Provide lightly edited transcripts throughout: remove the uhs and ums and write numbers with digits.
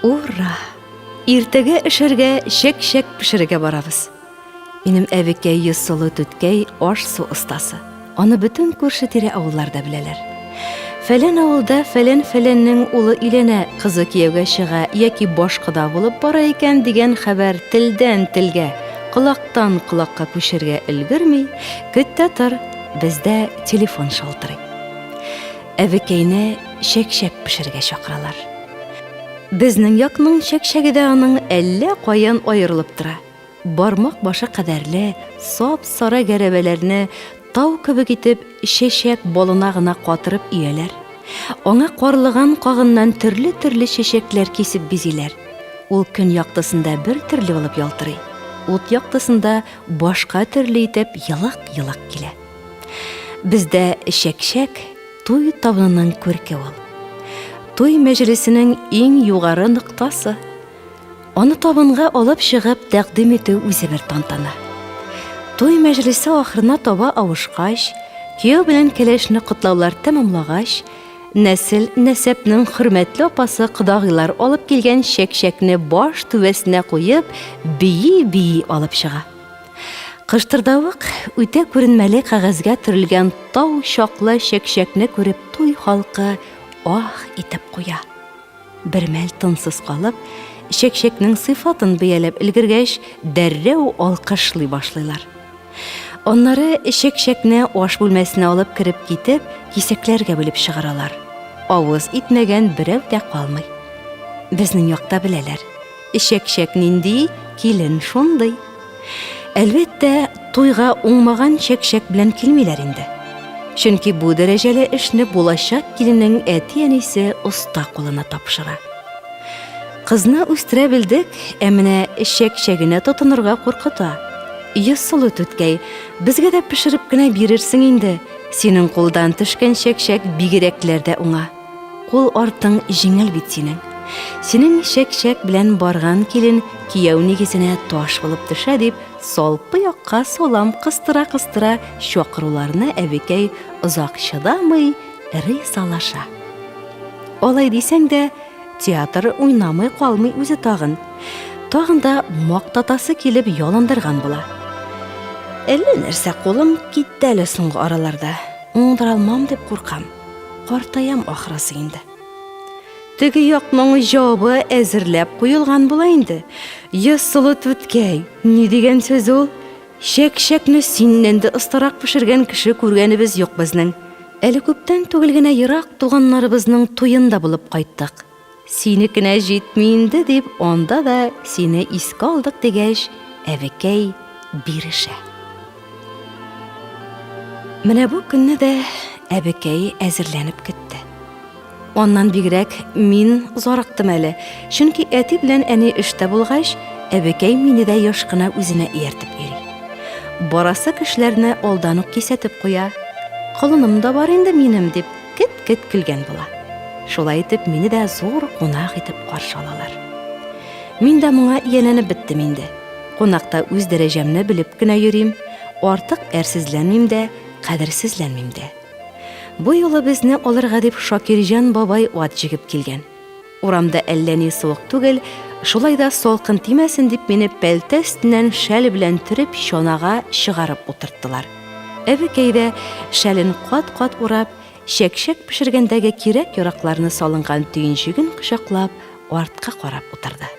Ура! Иртәгә эшәргә чәк-чәк пешерергә барабыз. Минем әбекәй Йосылы түткәй аш-су остасы. Аны бөтен күрше-тирә авылларда беләләр. Фәлән авылда фәлән-фәләннең улы өйләнә, кызы кияүгә чыга яки баш кода булып бара икән дигән хәбәр телдән телгә, колактан колакка күчәргә өлгерми, көт тә тор, бездә телефон шалтырый. Әбекәйне чәк-чәк пешерергә чакыралар. Безнең якның чәк-чәге дә аның әллә каян аерылып тора. Бармак башы кадәрле сап-сары гәрәбәләрне тау кебек итеп чәчәк балына гына катырып өяләр. Аңа карлыган кагыннан төрле-төрле чәчәкләр кисеп бизиләр. Ул көн яктысында бер төрле булып ялтырый, ут яктысында башка төрле итеп елак-елак килә. Бездә чәкчәк туй табынының күрке ул. Туй мәҗлесенең иң югары ноктасы. Аны табынга алып чыгып тәкъдим итү үзе бер тантана. Туй мәҗлесе ахырына таба авышкач, кияү белән кәләшне котлаулар тәмамлагач, нәсел нәсәпнең хөрмәтле апасы кодагыйлар алып килгән чәкчәкне баш түбәсенә куеп, бии-бии алып чыга. Кыштырдавык, үтә күренмәле кәгазьгә төрелгән тау чаклы чәкчәкне күреп туй халкы ах итеп куя. Бермәл тынсыз калып, чәкчәкнең сыйфатын бәяләп өлгергәч, дәррәү алкышлый башлыйлар. Аннары чәкчәкне аш бүлмәсенә алып кереп китеп, кисәкләргә бүлеп чыгаралар. Авыз итмәгән берәү дә калмый. Безнең якта беләләр. Чәкчәк нинди, килен шундый. Әлбәттә, туйга уңмаган чәкчәк белән килмиләр инде. Чөнки бу дәрәҗәле эшне булачак киленнең әти-әнисе оста кулына тапшыра. Кызны үстерә белдек, ә менә чәкчәгенә тотынырга куркыта. Йосылы түткәй, безгә дә пешереп кенә бирерсең инде, синең кулдан төшкән чәкчәк бигрәкләр дә уңа. Кул артың җиңел бит синең. Синең чәк-чәк белән барган килен кияү нигезенә таш булып төшә дип, салпы якка салам кыстыра-кыстыра чакыруларына әбекәй озак чыдамый, ризалаша. Алай дисәң дә, театр уйнамый калмый үзе тагын. Тагын да мактатасы килеп ялындырган була. Әллә нәрсә кулым китте әле соңгы араларда. Уңдыра алмам дип куркам. Картаям ахрысы инде. Теге якның җавабы әзерләп куелган була инде. Йосылы түткәй, ни дигән сүз ул? Чәк-чәкне синнән дә остарак пешергән кеше күргәнебез юк безнең. Әле күптән түгел генә ерак туганнарыбызның туенда булып кайттык. Синекенә җитми инде дип, анда да сине искә алдык дигәч, әбекәй бирешә. Менә бу көнне дә әбекәй әзерләнеп көтте. Аннан бигрәк мин зарыктым әле, чөнки әти белән әни эштә булгач, әбекәй мине дә еш кына үзенә ияртеп йөри. Барасы кешеләрне алдан ук кисәтеп куя. Колыным да бар инде минем, дип кет-кет көлгән була. Шулай итеп, мине дә зур кунак итеп каршы алалар. Мин дә моңа ияләнеп беттем инде. Кунакта үз дәрәҗәмне белеп кенә йөрим, артык әрсезләнмим дә, кадерсезләнмим дә. Бу юлы безне алырга дип Шакирҗан бабай ат җигеп килгән. Урамда әллә ни суык түгел, шулай да салкын тимәсен дип мине пәлтә өстеннән шәл белән төреп чанага чыгарып утырттылар. Әбекәй дә шәлен кат-кат урап, чәкчәк пешергәндәге кирәк-яракларны салынган төенчеген кочаклап, артка карап утырды.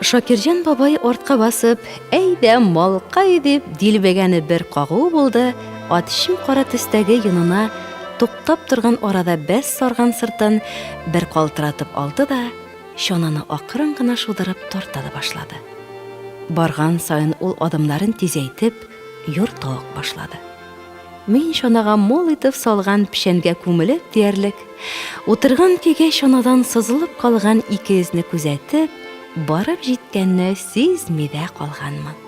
Шакирҗан бабай артка басып, "Әйдә, малкай" дип дилбегәне бер кагуы булды, ат чем-кара төстәге йонына туктап торган арада бәс сарган сыртын бер калтыратып алды да, чананы акрын гына шудырып тарта да башлады. Барган саен ул адымнарын тизәйтеп, юрта ук башлады. Мин чанага мул итеп салган печәнгә күмелеп диярлек, утырган көйгә чанадан сызылып калган ике эзне күзәтеп, барып җиткәнне сизми дә калганмын.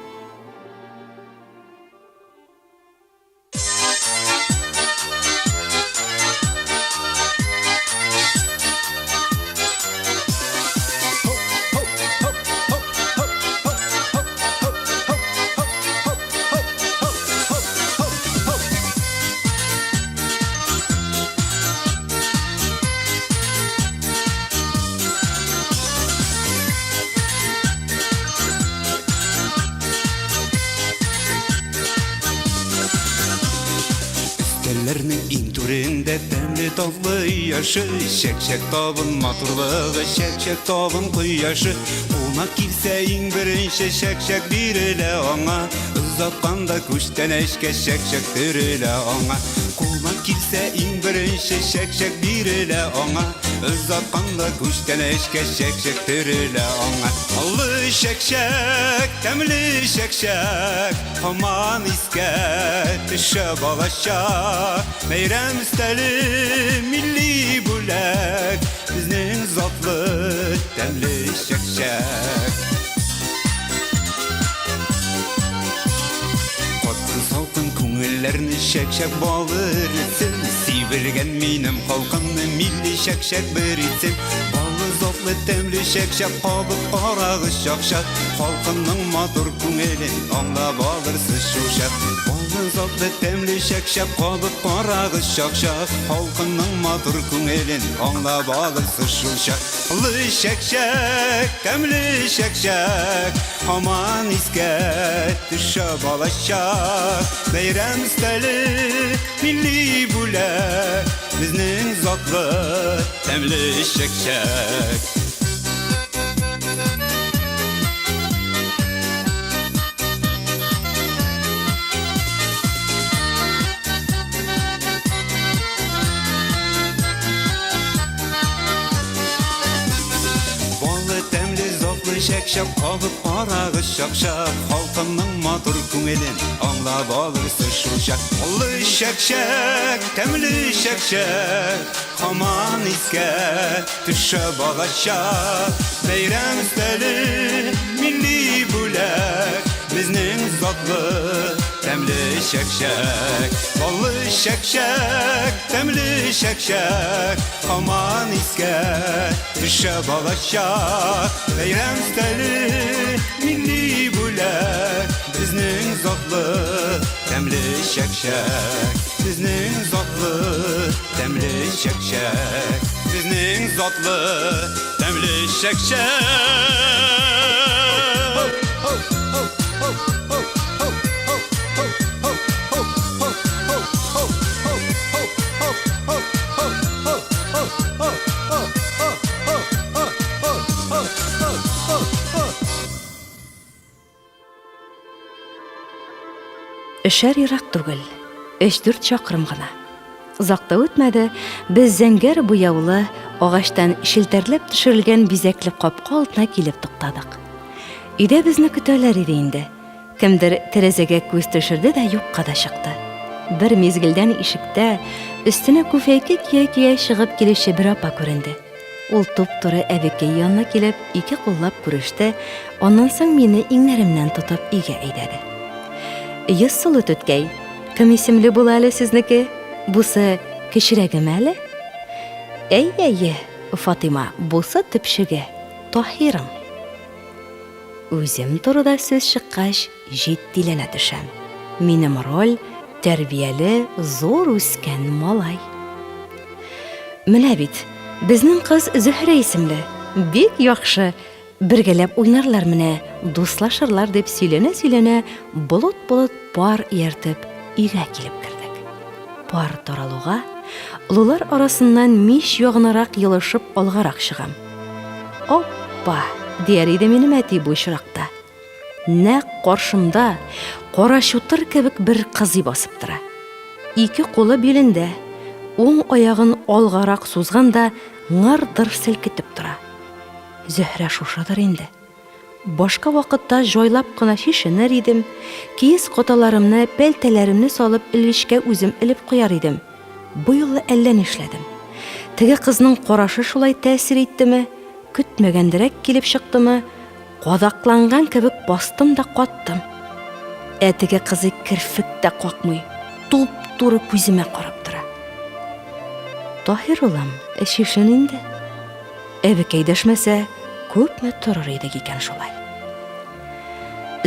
түрендә тәмле татлы өй ашы, Чәк-чәк табын матурлыгы, чәк-чәк табын кояшы. Кунак килсә иң беренче чәк-чәк бирелә аңа, Озатканда күчтәнәчкә чәк-чәк төрелә аңа. Кунак килсә иң беренче чәк-чәк бирелә аңа, Озатканда күчтәнәчкә чәк-чәк төрелә аңа. Аллы чәк-чәк, тәмле чәк-чәк, Һаман искә төшә балачак. Бәйрәм өстәле, милли бүләк, Безнең затлы, тәмле чәк-чәк. Каткан салкын күңелләрне чәк-чәк балы эретсен, Сибелгән минем халкымны милли чәк-чәк бер итсен. Балы затлы тәмле чәк-чәк кабып карагыз чак-чак, Халкымның матур күңелен аңлап алырсыз шулчак. Балы затлы тәмле чәк-чәк кабып карагыз чак-чак, Халкымның матур күңелен аңлап алырсыз шулчак. Лы чәк-чәк, тәмле чәк-чәк, Һаман искә төшә балачак. Бәйрәм өстәле, милли бүләк, Безнең затлы, тәмле чәк-чәк. Балы тәмле, затлы чәк-чәк кабып карагыз чак-чак, Халкымның матур күңелен аңлап алырсыз шул чак. Баллы чәк-чәк, тәмле чәк-чәк, һаман искә төшә балачак. Бәйрәм өстәле, милли бүләк, безнең затлы тәмле чәк-чәк. Баллы чәк-чәк, тәмле чәк-чәк, һаман искә төшә балачак. Бәйрәм өстәле, милли бүләк, безнең затлы тәмле чәк-чәк. Безнең затлы тәмле чәк-чәк. Безнең затлы тәмле чәк-чәк. Эшәр ерак түгел, өч-дүрт чакрым гына. Озак та үтмәде, без зәңгәр буяулы, агачтан челтәрләп төшерелгән бизәкле капка алдына килеп туктадык. Өйдә безне көтәләр иде инде. Кемдер тәрәзәгә күз төшерде дә юкка да чыкты. Бер мизгелдән ишектә, өстенә күфәйке кия-кия чыгып килүче бер апа күренде. Ул туп-туры әбекәй янына килеп, ике куллап күреште, аннан соң мине иңнәремнән тотып өйгә әйдәде. Йөз сылу түткәй, кем исемле була әле сезнеке? Бусы кечерәгеме әле? Әй, әйе, Фатыйма, бусы төпчеге, Таһирым. Үзем турыда сүз чыккач, җитдиләнә төшәм. Минем роль, тәрбияле, зур үскән малай. Менә бит, безнең кыз Зөһрә исемле. Бик яхшы, бергәләп уйнарлар менә, дуслашырлар дип сөйләнә-сөйләнә, болыт-болыт пар ияртеп, өйгә килеп кердек. Пар таралуга, олылар арасыннан мич ягынарак елышып алгарак чыгам. Оппа! дияр иде минем әти бу очракта. Нәкъ каршымда кара чутыр кебек бер кызый басып тора. Ике кулы билендә, уң аягын алгарак сузган да ңыр-дыр селкетеп тора. Зөһрә шушыдыр инде. Башка вакытта җайлап кына чишенер идем, киез каталарымны, пәлтәләремне салып элгечкә үзем элеп куяр идем. Бу юлы әллә нишләдем. Теге кызның карашы шулай тәэсир иттеме, көтмәгәндәрәк килеп чыктымы, кадакланган кебек бастым да каттым. Ә теге кызый керфек тә какмый, туп-туры күземә карап тора. Таһир улым, чишен инде. Әбекәй дәшмәсә, күпме торыр идек икән шулай.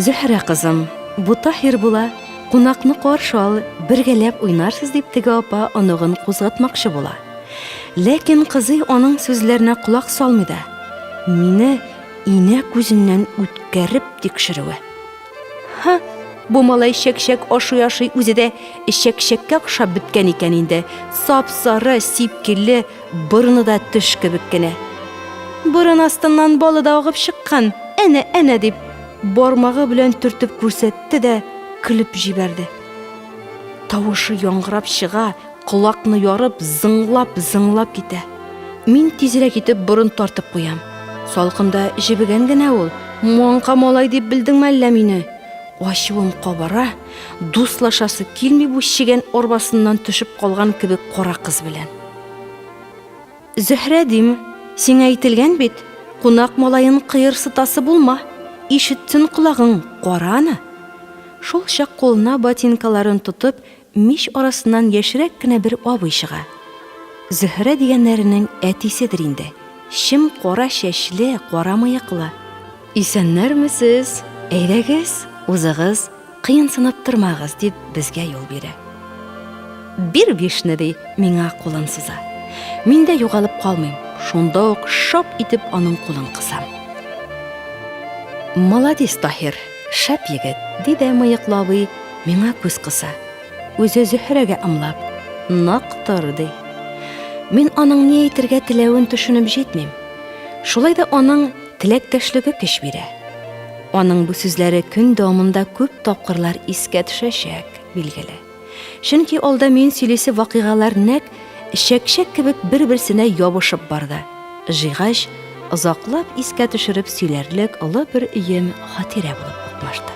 Зөһрә кызым, бу Таһир була, кунакны каршы ал, бергәләп уйнарсыз дип теге апа оныгын кузгатмакчы була. Ләкин кызый аның сүзләренә колак салмый да, мине инә күзеннән үткәреп тикшерүе. Һы, Бу малай чәк-чәк ашый-ашый үзе дә чәк-чәккә охшап беткән икән инде. Сап-сары, сипкелле, борыны да төш кебек кенә. Борын астыннан балы да агып чыккан, әнә, әнә дип, бармагы белән төртеп күрсәтте дә көлеп җибәрде. Тавышы яңгырап чыга, колакны ярып, зыңлап-зыңлап китә. Мин тизрәк итеп борын тартып куям. Салкында җебегән генә ул. Маңка малай дип белдеңме әллә мине? Ачуым кабара, дуслашасы килми бу чегән арбасыннан төшеп калган кебек кара кыз белән. Зөһрә дим, сиңа әйтелгән бит, кунак малаен кыерсытасы булма, ишетсен колагың, кара аны. Шул чак кулына ботинкаларын тотып, мич арасыннан яшьрәк кенә бер абый чыга. Зөһрә дигәннәренең әтиседер инде, чем кара чәчле, кара мыеклы. Исәннәрмесез, әйдәгез, узыгыз, кыенсынып тормагыз, дип безгә юл бирә. Бир бишне, ди, миңа кулын суза. Мин дә югалып калмыйм, шунда ук шап итеп аның кулын кысам. Маладис, Таһир, шәп егет, ди дә мыеклы абый, миңа күз кыса. Үзе Зөһрәгә ымлап, Нык тор, ди. Мин аның ни әйтергә теләвен төшенеп җитмим. Шулай да аның теләктәшлеге көч бирә. Аның бу сүзләре көн дәвамында күп тапкырлар искә төшәчәк, билгеле. Чөнки алда мин сөйлисе вакыйгалар нәкъ чәкчәк кебек бер-берсенә ябышып барды. Җыйгач, озаклап искә төшереп сөйләрлек олы бер өем хатирә булып укмашты.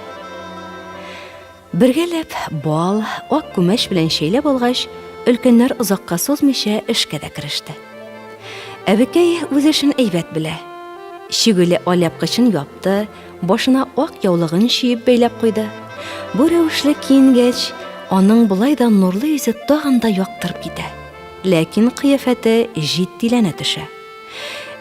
Бергәләп бал, ак күмәч белән чәйләп алгач, өлкәннәр озакка сузмыйча эшкә дә кереште. Әбекәй үз эшен әйбәт белә. Чигүле алъяпкычын япты, башына ак яулыгын чөеп бәйләп куйды. Бу рәвешле киенгәч, аның болай да нурлы йөзе тагын да яктырып китә. Ләкин кыяфәте җитдиләнә төшә.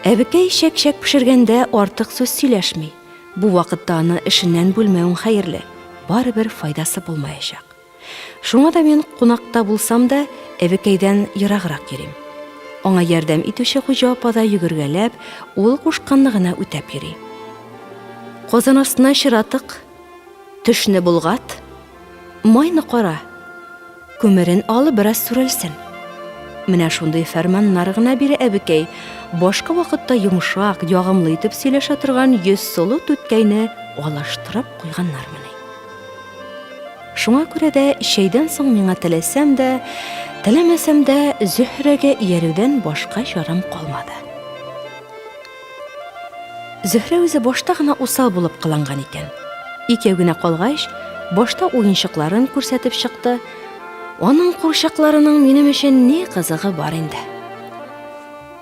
Әбекәй чәк-чәк пешергәндә артык сүз сөйләшми. Бу вакытта аны эшеннән бүлмәвең хәерле, барыбер файдасы булмаячак. Шуңа да мин кунакта булсам да, әбекәйдән ераграк йөрим. Аңа ярдәм итүче хуҗа апа да йөгергәләп, ул кушканны гына үтәп йөри. Казан астына чыратык, төшне болгат, Майны кара. Күмерен ал, бераз сүрелсен. Менә шундый фәрманнар гына бирә әбекәй. Башка вакытта йомшак, ягымлы итеп сөйләшә торган йөзсылу түткәйне алыштырып куйганнармыни. Шуңа күрә дә чәйдән соң миңа теләсәм дә, теләмәсәм дә Зөһрәгә иярүдән башка чарам калмады. Зөһрә үзе башта гына усал булып кыланган икән. Икәү генә калгач, башта уенчыкларын күрсәтеп чыкты. Аның курчакларының минем өчен ни кызыгы бар инде?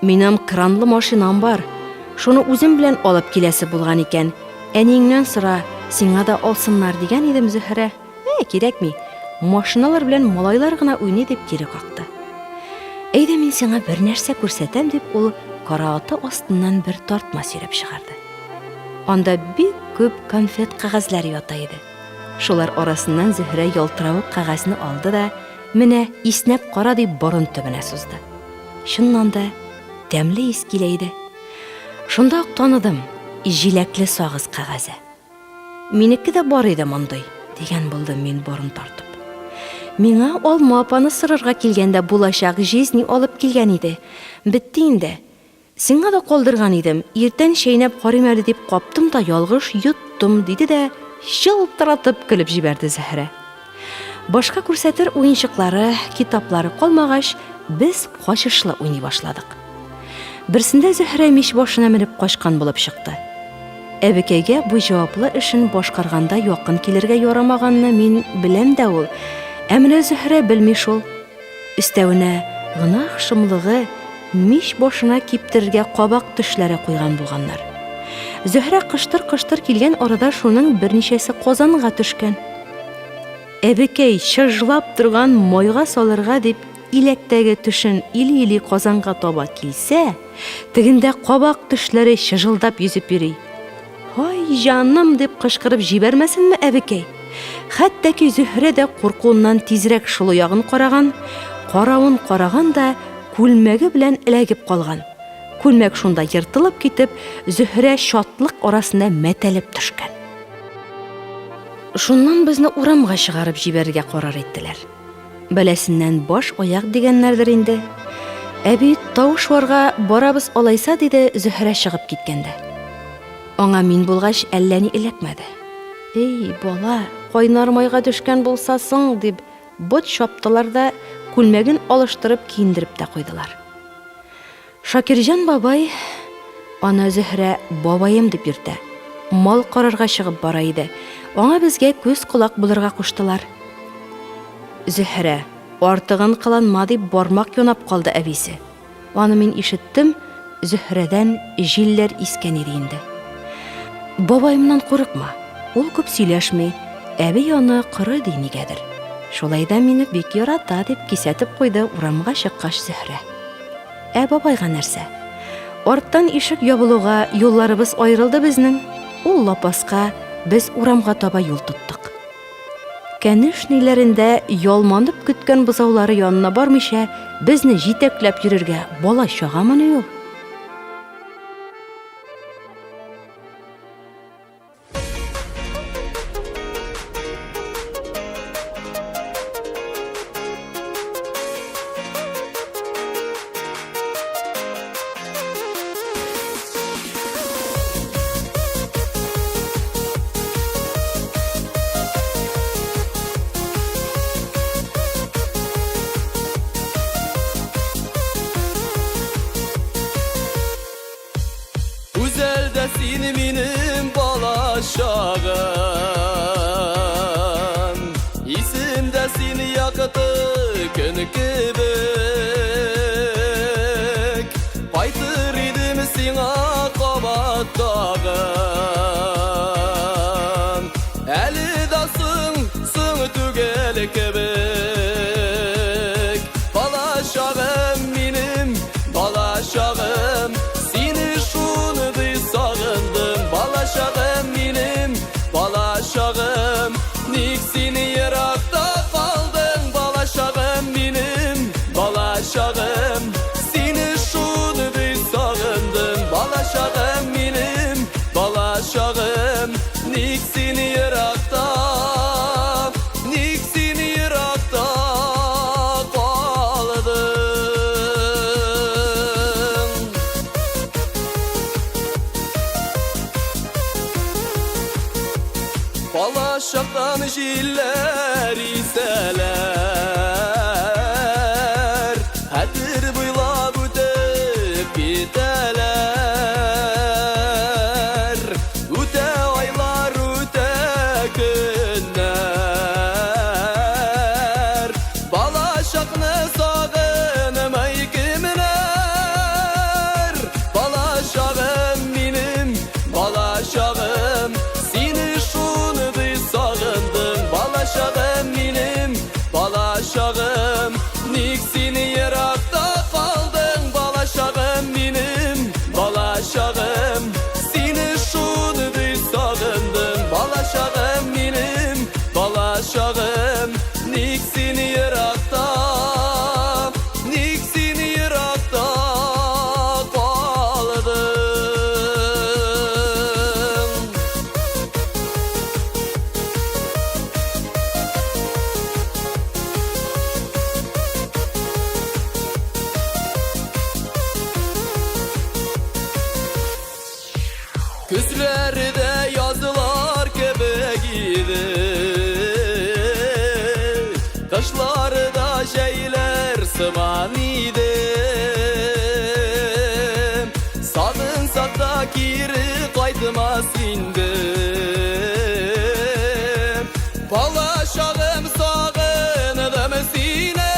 Минем кранлы машинам бар. Шуны үзем белән алып киләсе булган икән. Әниеңнән сора, сиңа да алсыннар дигән идем, Зөһрә. Ә, кирәкми. Машиналар белән малайлар гына уйный дип кире какты. Әйдә мин сиңа бер нәрсә күрсәтәм дип ул карааты астыннан бер тартма сөйрәп чыгарды. Анда бик күп конфет кәгазьләре ята иде. Шулар арасыннан Зөһрә ялтыравык кәгазьне алды да, менә, иснәп кара дип борын төбенә сузды. Чыннан да, тәмле ис килә иде. Шунда ук таныдым, җиләкле сагыз кәгазе. Минеке дә бар иде мондый, дигән булдым мин борын тартып. Миңа алма апаны сорарга килгәндә булачак җизни алып килгән иде. Бетте инде. Сиңа да калдырган идем, иртән чәйнәп карыйм әле дип каптым да ялгыш йоттым, диде дә чылтыратып көлеп җибәрде Зөһрә. Башка күрсәтер уенчыклары, китаплары калмагач, без качышлы уйный башладык. Берсендә Зөһрә мич башына менеп качкан булып чыкты. Әбекәйгә бу җаваплы эшен башкарганда якын килергә ярамаганны мин беләм дә ул, ә менә Зөһрә белми шул. Өстәвенә, гөнаһ шомлыгы, мич башына киптерергә кабак төшләре куйган булганнар. Зөһрә кыштыр-кыштыр килгән арада шуның берничәсе казанга төшкән. Әбекәй чыжлап торган майга салырга дип иләктәге төшен или-или казанга таба килсә, тегендә кабак төшләре чыжылдап йөзеп йөри. Һай, җаным, дип кычкырып җибәрмәсенме әбекәй? Хәтта ки Зөһрә дә куркуыннан тизрәк шул ягын караган, каравын караган да күлмәге белән эләгеп калган. Күлмәк шунда ертылып китеп, Зөһрә чатлык арасына мәтәлеп төшкән. Шуннан безне урамга чыгарып җибәрергә карар иттеләр. Бәласеннән баш аяк дигәннәрдер инде. Әби тау шуарга барабыз алайса, диде Зөһрә чыгып киткәндә. Аңа мин булгач әллә ни эләкмәде. Эй, бала, кайнар майга төшкән булса соң, дип бот чаптылар да күлмәген алыштырып киендереп тә куйдылар. Шакирҗан бабай, аны Зөһрә бабаем дип йөртә, мал карарга чыгып бара иде. Аңа безгә күз-колак булырга куштылар. Зөһрә, артыгын кыланма, дип бармак янап калды әбисе. Аны мин ишеттем, Зөһрәдән җилләр искән иде инде. Бабаемнан курыкма, ул күп сөйләшми, әби аны коры ди нигәдер. Шулай да мине бик ярата, дип кисәтеп куйды урамга чыккач Зөһрә. Ә бабайга нәрсә? Арттан ишек ябылуга юлларыбыз аерылды безнең. Ул лапаска, без урамга таба юл тоттык. Кәнүшниләрендә ялманып көткән бозаулары янына бармыйча, безне җитәкләп йөрергә бала чагамыни ул? Гүзәл дә син минем бала чагым, Исемдә син якты көн кебек. Кайтыр идем сиңа кабат тагын. Әле дә соң, соң түгел кебек. Бала чагым минем, Бала чагым, сине шундый сагындым. Бала чагым минем, бала чагым, ник син еракта калдың? Бала чагым минем, бала чагым, сине шундый сагындым. Бала чагым минем, бала чагым, ник син еракта? Ник син еракта калдың? Бала чактан җилләр исәләр, Хәтер буйлап үтеп китәләр. Үтә айлар, үтә көннәр. Бала чакны сагынмый кемнәр? Бала чагым минем, бала чагым, сине шундый сагындым. Бала чагым минем, бала чагым, ник син еракта калдың? Бала чагым минем, бала чагым, сине шундый сагындым. Бала чагым минем, бала чагым, ник син еракта, ник син еракта калдың? Көзләре дә язлар кебек иде, Кышлары да җәйләр сыман иде. Сагынсак та кире кайтмас инде. Бала чагым сагындым сине,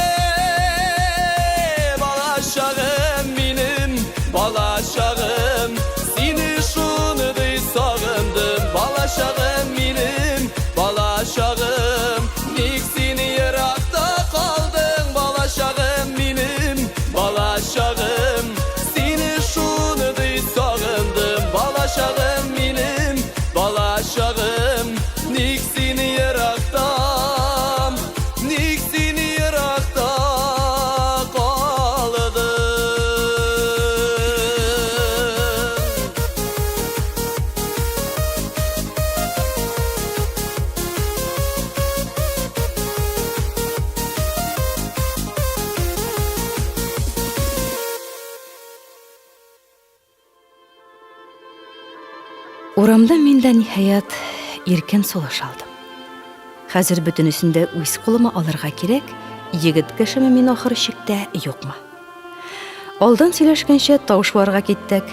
Бала чагым минем, бала чагым, Сине шундый сагындым. Бала чагым минем, бала чагым, Ник син еракта калдың? Бала чагым минем, бала чагым, Сине шундый сагындым. Бала чагым минем, бала чагым, Ник син еракта? Урамда мин дә, ниһаять, иркен сулыш алдым. Хәзер бөтенесен дә үз кулыма алырга кирәк, егет кешеме мин ахыр чиктә, юкмы? Алдан сөйләшкәнчә тау шуарга киттек.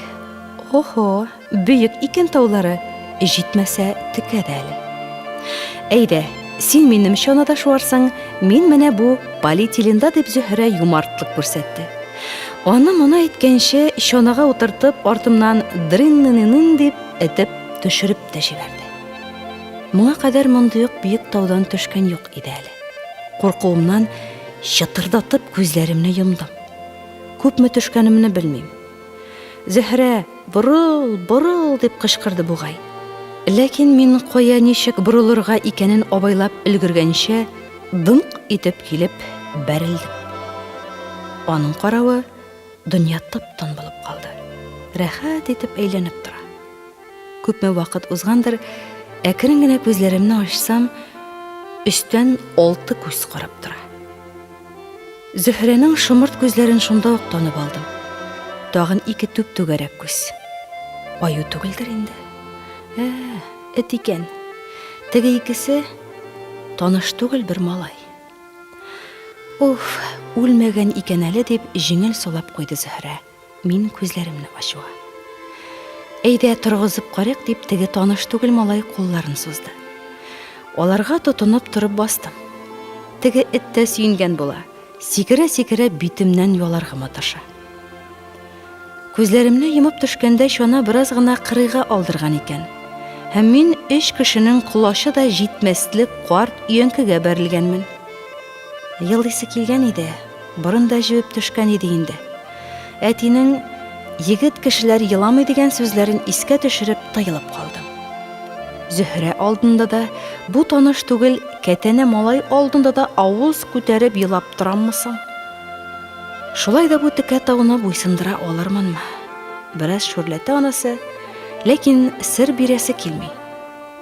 Охо, бөек икән таулары, җитмәсә текә дә әле. Әйдә, син минем чанада шуарсың, мин менә бу полиэтиленда дип Зөһрә юмартлык күрсәтте. Аны моны әйткәнче, чанага утыртып, артымнан дрын-нын-нын дип этеп төшереп тә җибәрде. Моңа кадәр мондый ук биек таудан төшкән юк иде әле. Куркуымнан чытырдатып күзләремне йомдым. Күпме төшкәнемне белмим. Зөһрә, борыл, борыл, дип кычкырды бугай. Ләкин мин кая ничек борылырга икәнен абайлап өлгергәнче, дыңк итеп килеп бәрелдем. Аның каравы, дөнья тып-тын булып калды. Рәхәт итеп әйләнеп тора. Күпме вакыт узгандыр, әкрен генә күзләремне ачсам, өстән алты күз карап тора. Зөһрәнең шомырт күзләрен шунда ук танып алдым. Тагын ике түп-түгәрәк күз. Аю түгелдер инде. Ә, эт икән. Теге икесе таныш түгел бер малай. Уф, үлмәгән икән әле дип җиңел сулап куйды Зөһрә. Мин күзләремне ачуга. Әйдә, торгызып карыйк, дип теге таныш түгел малай кулларын сузды. Аларга тотынып торып бастым. Теге эт тә сөенгән була, сикерә-сикерә битемнән яларга маташа. Күзләремне йомып төшкәндә чана бераз гына кырыйга алдырган икән. Һәм мин өч кешенең колачы да җитмәслек карт өянкегә бәрелгәнмен. Елыйсы килгән иде, Борын да җебеп төшкән иде инде. Әтинең егет кешеләр еламый дигән сүзләрен искә төшереп тыелып калдым. Зөһрә алдында да, бу таныш түгел кәтәнә малай алдында да авыз күтәреп елап тораммы соң? Шулай да бу текә тауны буйсындыра алырмынмы? Бераз шүрләтә анысы, ләкин сер бирәсе килми.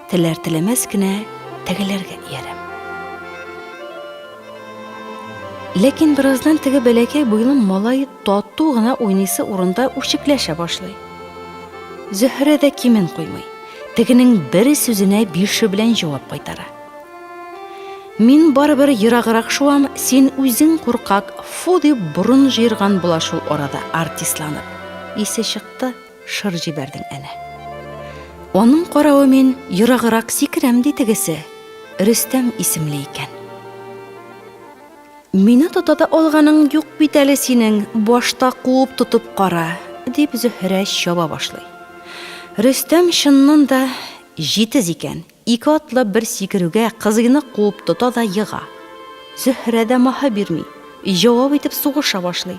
Теләр-теләмәс кенә тегеләргә иярәм. Ләкин бераздан теге бәләкәй буйлы малай тату гына уйныйсы урында үчекләшә башлый. Зөһрә дә кимен куймый. Тегенең бер сүзенә бише белән җавап кайтара. Мин барыбер ераграк шуам, син үзең куркак, фу дип борын җыерган була шул арада артистланып. Исе чыкты, шыр җибәрдең әнә. Аның каравы мин ераграк сикерәм, ди тегесе. Рөстәм исемле икән. Мине тота да алганың юк бит әле синең, башта куып тотып кара, дип Зөһрә чаба башлый. Рөстәм чыннан да җитез икән, Ике атлап бер сикерүгә кызыйны куып тота да ега. Зөһрә дә маһы бирми, җавап итеп сугыша башлый.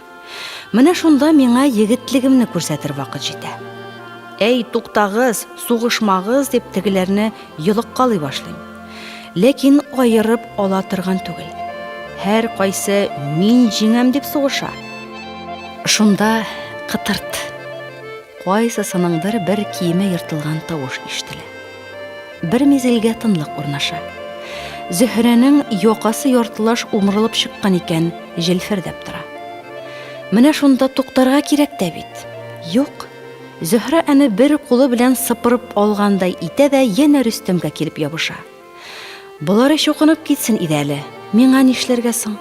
Менә шунда миңа егетлегемне күрсәтер вакыт җитә. Әй, туктагыз, сугышмагыз, дип тегеләрне йолыккалый башлыйм. Ләкин аерып ала торган түгел. Һәркайсы мин җиңәм дип сугыша. Шунда кытырт! Кайсысыныңдыр бер киеме ертылган тавыш ишетелә. Бер мизгелгә тынлык урнаша. Зөһрәнең якасы яртылаш умырылып чыккан икән, җилфердәп тора. Менә шунда туктарга кирәк тә бит. Юк. Зөһрә әне бер кулы белән сыпырып алгандай итә дә янә Рөстәмгә килеп ябыша. Болары чукынып китсен иде әле. Миңа нишләргә соң?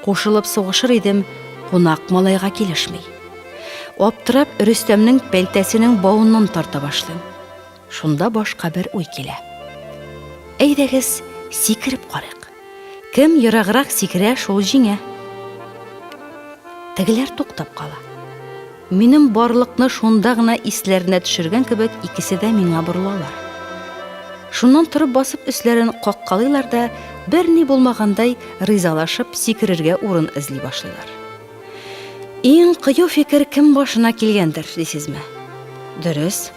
Кушылып сугышыр идем, кунак малайга килешми. Аптырап, Рөстәмнең пәлтәсенең бавыннан тарта башлыйм. Шунда башка бер уй килә. Әйдәгез, сикереп карыйк. Кем ераграк сикерә, шул җиңә. Тегеләр туктап кала. Минем барлыкны шунда гына исләренә төшергән кебек икесе дә миңа борылалар. Шуннан торып басып өсләрен каккалыйлар да, берни булмагандай ризалашып сикерергә урын эзли башлыйлар. Иң кыю фикер кем башына килгәндер, дисезме? Дөрес,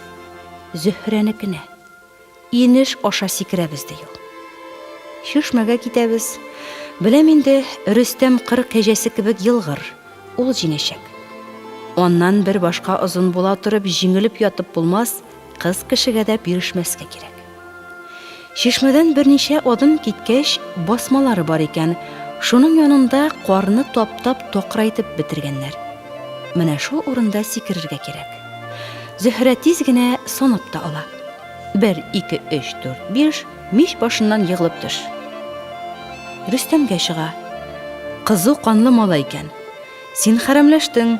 Зөһрәнекенә. Инеш аша сикерәбез, ди ул. Чишмәгә китәбез. Беләм инде, Рөстәм кыр кәҗәсе кебек елгыр, ул җиңәчәк. Аннан бер башка озын була торып җиңелеп ятып булмас, кыз кешегә дә бирешмәскә кирәк. Чишмәдән берничә адым киткәч, басмалары бар икән, шуның янында карны таптап такырайтып бетергәннәр. Менә шул урында сикерергә кирәк. Зөһрә тиз генә санап та ала. Бер, ике, өч, дүрт, биш, мич башыннан егылып төш. Рөстәмгә чыга. Кызу канлы малай икән. Син хәрәмләштең,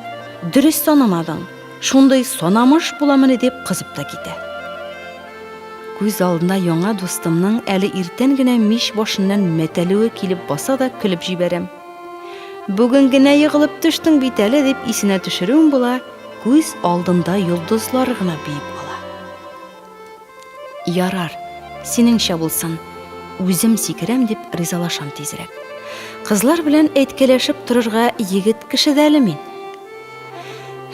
дөрес санамадың, шундый санамыш буламыни дип кызып та китә. Күз алдына яңа дустымның әле иртән генә мич башыннан мәтәлүе килеп баса да көлеп җибәрәм. Бүген генә егылып төштең бит әле дип исенә төшерүем була, күз алдында йолдызлар гына биеп ала. Ярар, синеңчә булсын, үзем сикерәм дип ризалашам тизрәк. Кызлар белән әйткәләшеп торырга егет кеше дә әле мин.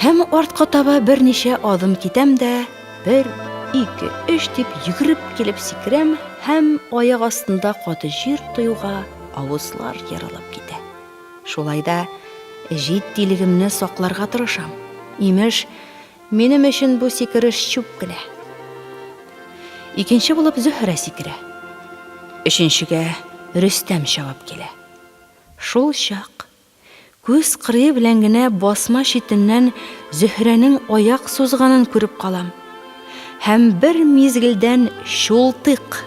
Һәм артка таба берничә адым китәм дә, бер, ике, өч дип йөгереп килеп сикерәм һәм аяк астында каты җир тоюга авызлар ерылып китә. Шулай да җитдилегемне сакларга тырышам. Имеш, Минем өчен бу сикереш чүп кенә. Икенче булып Зөһрә сикерә. Өченчегә Рөстәм чабып килә. Шул чак, күз кырые белән генә басма читеннән Зөһрәнең аяк сузганын күреп калам. Һәм бер мизгелдән чултык!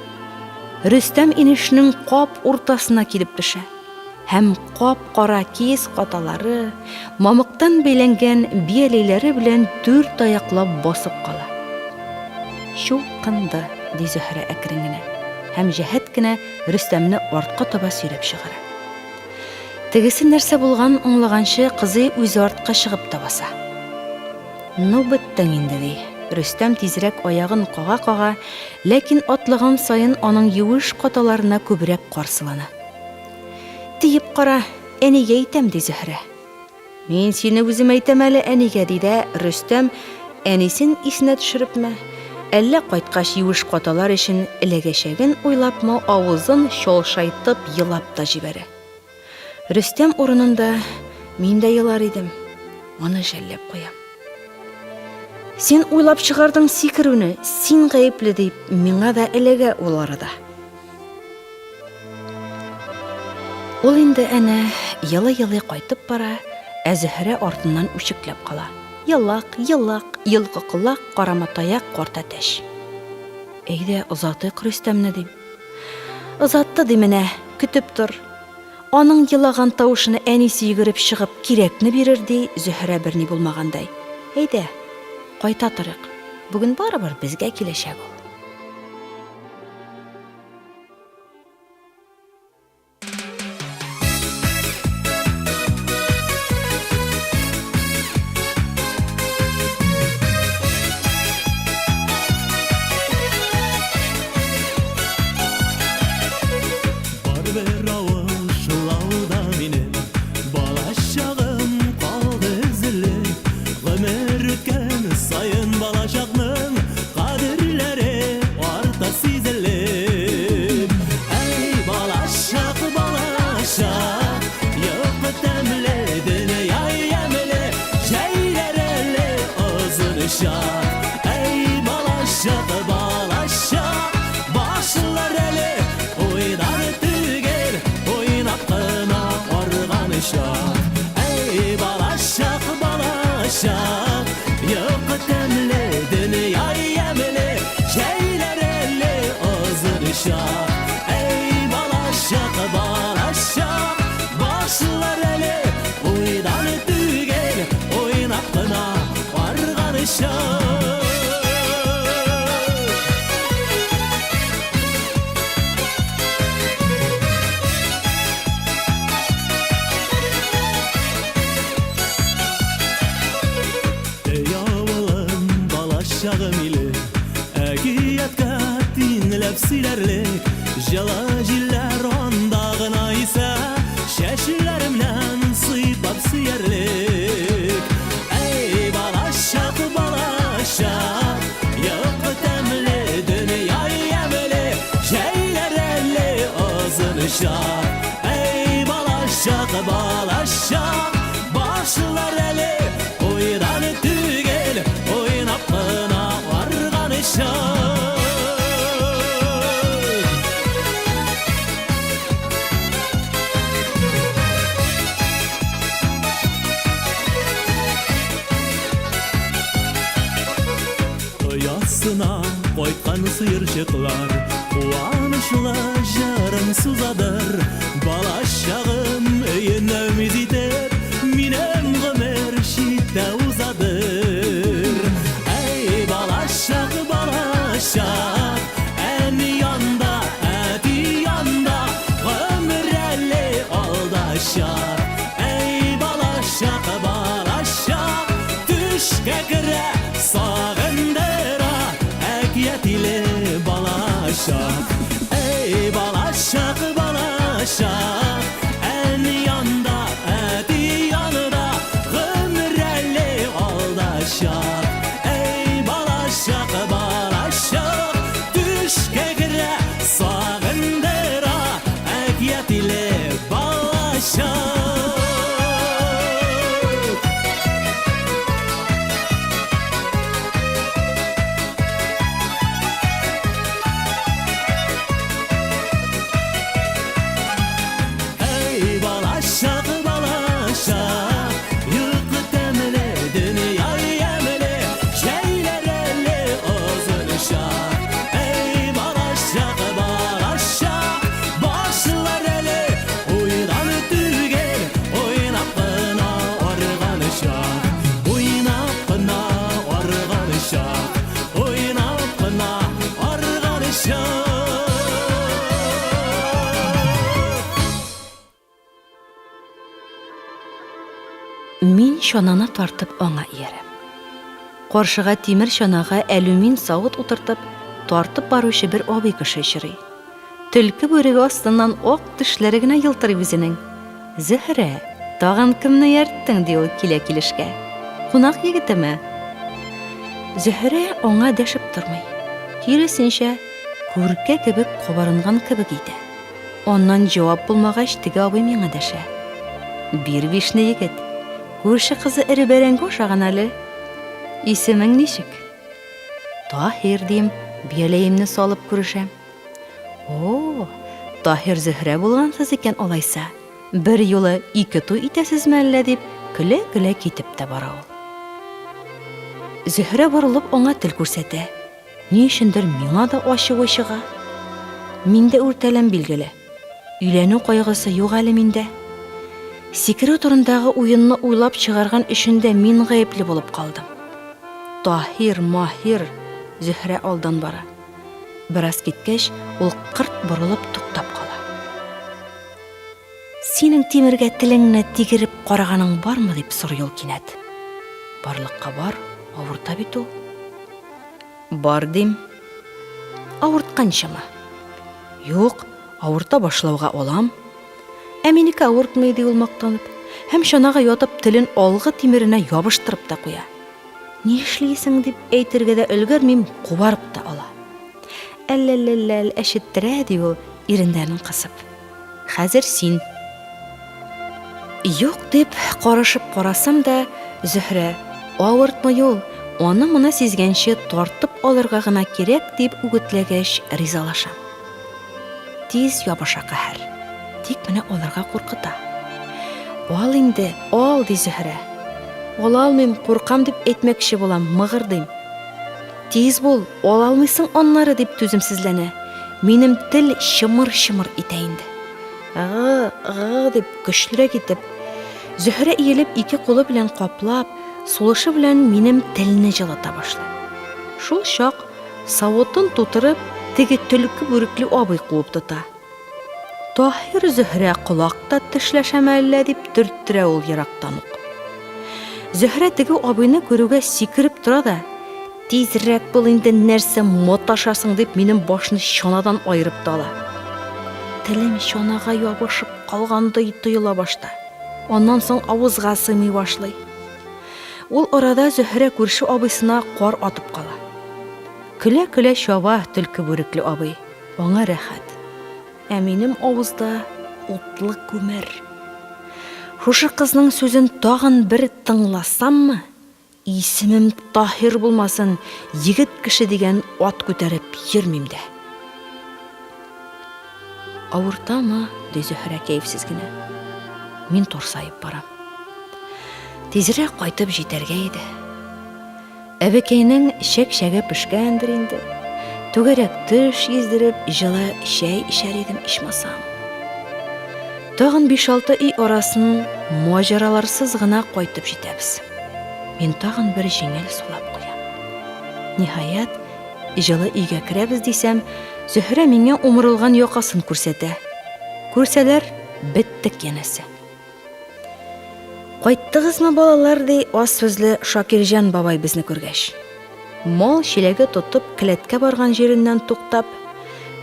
Рөстәм инешнең кап уртасына килеп төшә. Һәм кап-кара киез каталары, мамыктан бәйләнгән бияләйләре белән дүрт аяклап басып кала. Чукынды, ди Зөһрә әкрен генә һәм җәһәт кенә Рөстәмне артка таба сөйрәп чыгара. Тегесе нәрсә булганын аңлаганчы, кызый үзе артка чыгып та баса. Ну, беттең инде, ди Рөстәм тизрәк аягын кага-кага, ләкин атлаган саен аның юеш каталарына күбрәк кар сылана. Тиеп кара, әнигә әйтәм, ди Зөһрә. Мин сине үзем әйтәм әле әнигә, ди дә Рөстәм, әнисен исенә төшерепме, әллә кайткач юеш каталар өчен эләгәчәген уйлапмы, авызын чалшайтып елап та җибәрә. Рөстәм урынында мин дә елар идем, аны жәлләп куям. Син уйлап чыгардың сикерүне, син гаепле дип, миңа да эләгә ул арада. Ул инде әнә елый-елый кайтып бара, ә Зөһрә артыннан үчекләп кала. Елак, елак, йолкы колак, карама таяк, карт әтәч. Әйдә, озатыйк Рөстәмне, дим. Озатты ди менә, көтеп тор. Аның елаган тавышына әнисе йөгереп чыгып кирәкне бирер, ди Зөһрә берни булмагандай. Әйдә, кайта торыйк. Бүген барыбер безгә киләчәк ул. Бар бер авыл шул авылда минем Балачагым калды өзелеп Гомер үткән саен балачакның Кадерләре арта сизелеп Әй, балачак, балачак Йокы тәмле, дөнья ямьле Җәйләр әле озын чак Әй, балачак, балачак Башлар әле уйдан түгел Уйнап кына арган чак Әй, балачак, балачак Йокы тәмле, дөнья ямьле Җәйләр әле озын чак Әй, балачак, балачак Башлар әле уйдан түгел Уйнап кына арган чак. Эй, авылым, балачагым иле, Әкияткә тиңләп сөйләрлек, Җылы җилләр анда гына исә, Чәчләремнән сыйпап сөярлек. Әй, балачак, балачак, Йокы тәмле, дөнья ямьле, Җәйләр әле озын чак. Әй, балачак, балачак, Башлар әле уйдан түгел, Уйнап кына арган чак. Оясына кайткан. сыерчыклар Куанычлы җырын сузадыр Балачагым өен өмид итеп Минем гомер читтә узадыр Әй, балачак, балачак Әни янда, әти янда Гомер әле алда чак Әй, балачак, балачак Төшкә керә, сагындыра Әкият иле балачак. Әй, балачак, балачак, Әни янда, әти янда, Гомер әле алда чак. Әй, балачак, балачак, Төшкә керә, сагындыра Әкият иле балачак. Әй, балачак, балачак, йокы тәмле, дөнья ямьле, җәйләр әле озын чак. Әй, балачак, балачак, башлар әле уйдан түгел, уйнап кына арган чак. Уйнап кына арган чак, уйнап кына арган чак. Мин чананы тартып аңа иярәм. Каршыга тимер чанага әлүмин савыт утыртып, тартып баручы бер абый кеше очрый. Төлке бүреге астыннан ак тешләре генә елтырый үзенең. Зөһрә, тагын кемне иярттең, ди ул килә-килешкә. Кунак егетеме? Зөһрә аңа дәшеп тормый. Киресенчә, күркә кебек кабарынган кебек итә. Аннан җавап булмагач, теге абый миңа дәшә. Бир бишне, егет. Күрше кызы эре бәрәңге ашаган әле. Исемең ничек? Таһир, дим, бияләемне салып күрешәм. О, Таһир Зөһрә булгансыз икән алайса. Бер юлы ике туй итәсезме әллә дип, көлә-көлә китеп тә бара ул. Зөһрә борылып аңа тел күрсәтә. Ни өчендер миңа да ачуы чыга. Мин дә үртәләм, билгеле. Өйләнү кайгысы юк әле миндә. Сикерү турындагы уенны уйлап чыгарган өчен дә мин гаепле булып калдым. Таһир, Маһир, Зөһрә алдан бара. Бераз киткәч, ул кырт борылып туктап кала. Синең тимергә телеңне тигереп караганың бармы, дип сорый ул кинәт. Барлыкка бар, авырта бит ул. Бар дим. Авыртканчымы? Юк, авырта башлауга алам. Ә минеке авыртмый, ди ул мактанып. Һәм чанага ятып телен алгы тимеренә ябыштырып та куя. Нишлисең дип әйтергә дә өлгермим, кубарып та ала. Әлләлләлләл, әчеттерә, ди ул, иреннәрен кысып. Хәзер син. Юк дип карышып карасам да, Зөһрә, авыртмый ул, аны-моны сизгәнче тартып алырга гына кирәк, дип үгетләгәч, ризалашам. Тиз ябыша каһәр. Тик менә алырга куркыта. Ал инде, ал, ди Зөһрә. Ала алмыйм, куркам дип әйтмәкче булам, мыгырдыйм. Тиз бул, ала алмыйсың аннары, дип түземсезләнә. Минем тел чымыр-чымыр итә инде. Гы, гы, дип көчлерәк итеп, Зөһрә иелеп ике кулы белән каплап, сулышы белән минем телне җылыта башлый. Шул чак савытын тутырып, теге төлке бүрекле абый куып тота. Таһир Зөһрә колак та тешләшәме әллә дип төрттерә ул ерактан ук. Зөһрә теге абыйны күрүгә сикереп тора да, Тизрәк бул инде, нәрсә маташасың, дип минем башны чанадан аерып та ала. Телем чанага ябышып калгандай тоела башта. Аннан соң авызга сыймый башлый. Ул арада Зөһрә күрше абыйсына кар атып кала. Көлә-көлә чаба төлке бүрекле абый. Аңа рәхәт. Ә минем авызда утлы күмер. Шушы кызның сүзен тагын бер тыңласаммы, исемем Таһир булмасын, егет кеше дигән ат күтәреп йөрмим дә. Авыртамы? ди Зөһрә кәефсез генә. Мин турсаеп барам. Тизрәк кайтып җитәргә иде. Әбекәйнең чәк-чәге пешкәндер инде. Түгәрәк төш йөздереп, җылы чәй эчәр идем ичмасам. Тагын биш-алты өй арасын маҗараларсыз гына кайтып җитәбез. Мин тагын бер җиңел сулап куям. Ниһаять, җылы өйгә керәбез дисәм, Зөһрә миңа умырылган якасын күрсәтә. Күрсәләр, беттек янәсе. Кайттыгызмы, балалар, ди аз сүзле Шакирҗан бабай безне күргәч. Мал чиләге тотып келәткә барган җиреннән туктап,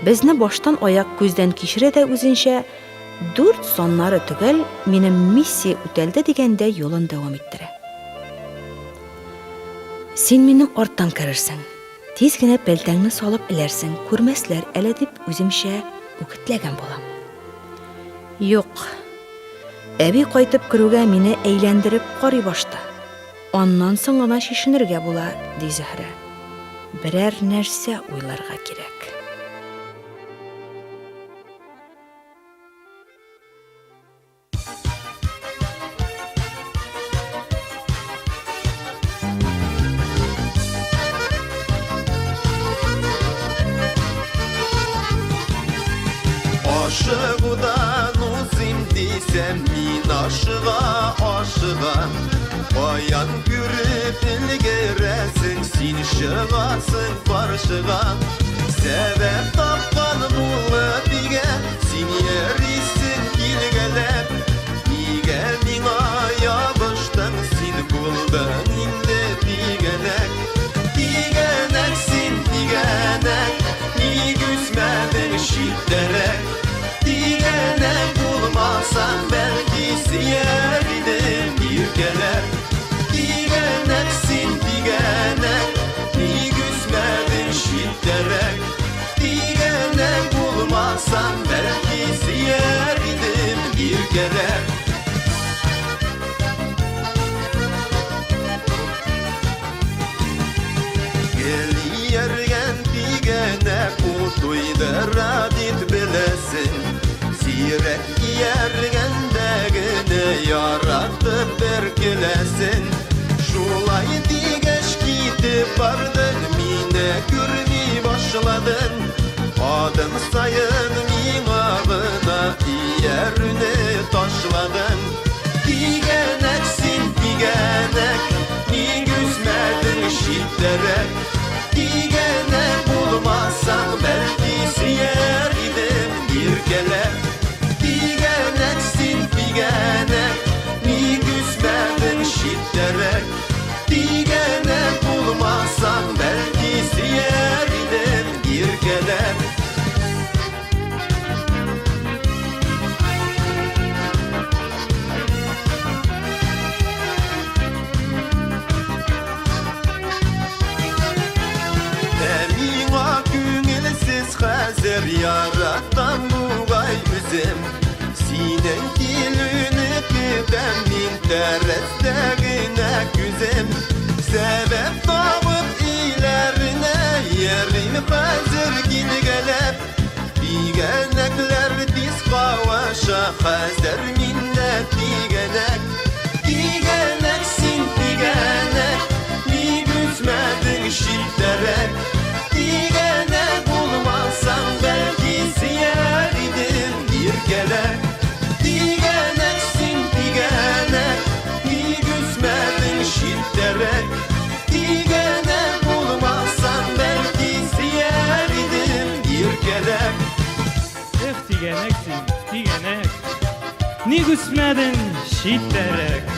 безне баштан аяк күздән кичерә дә үзенчә, дүрт саннары төгәл, минем миссия үтәлде дигәндә юлын дәвам иттерә. Син минем арттан керерсең, тиз генә пәлтәңне салып эләрсең, күрмәсләр әле дип үземчә үгетләгән булам. Юк. Әби кайтып керүгә мине әйләндереп карый башта. Аннан соң гына чишенергә була, ди Зөһрә. Берәр нәрсә уйларга кирәк. Ашыгудан узыйм дисәм, мин ашыга, ашыга. Каян күреп өлгерәсең, син чыгасың каршыга. Сәбәп тапкан булып өйгә, син йөрисең килгәләп. Нигә миңа ябыштың, син булдың инде тигәнәк. Тигәнәк син, тигәнәк, ник үсмәдең читтәрәк? Тигәнәк булмасаң, бәлки сөяр идем иркәләп. Тигәнәк син, тигәнәк, ник үсмәдең читтәрәк? Тигәнәк булмасаң, бәлки сөяр идем иркәләп. Гел ияргән тигәнәк ул туйдыра дип беләсең. Сирәк ияргәндә генә яратып бер көләсең. Шулай дигәч китеп бардың, мине күрми башладың. Адым саен миңа гына иярүне ташладың. Тигәнәк син, тигәнәк, ник үсмәдең читтәрәк? Тигәнәк булмасаң, бәлки сөяр идем иркәләп. Тигәнәк син, тигәнәк, ник үсмәдең читтәрәк? Тигәнәк булмасаң, бәлки сөяр идем иркәләп. Ә миңа күңелсез хәзер яратам бугай үзем. Синең килүне көтәм мин тәрәздә генә күзем. Сәбәп табып өйләренә йөрим хәзер килгәләп. Тигәнәкләр тиз кавыша, хәзер миндә тигәнәк. Тигәнәк син, тигәнәк, ник үсмәдең читтәрәк? Тигәнәк булмасаң, бәлки сөяр идем иркәләп. Тигәнәк син, тигәнәк, ник үсмәдең читтәрәк? Тигәнәк булмасаң, бәлки сөяр идем иркәләп. Эх, тигәнәк син, тигәнәк. Ник үсмәдең читтәрәк?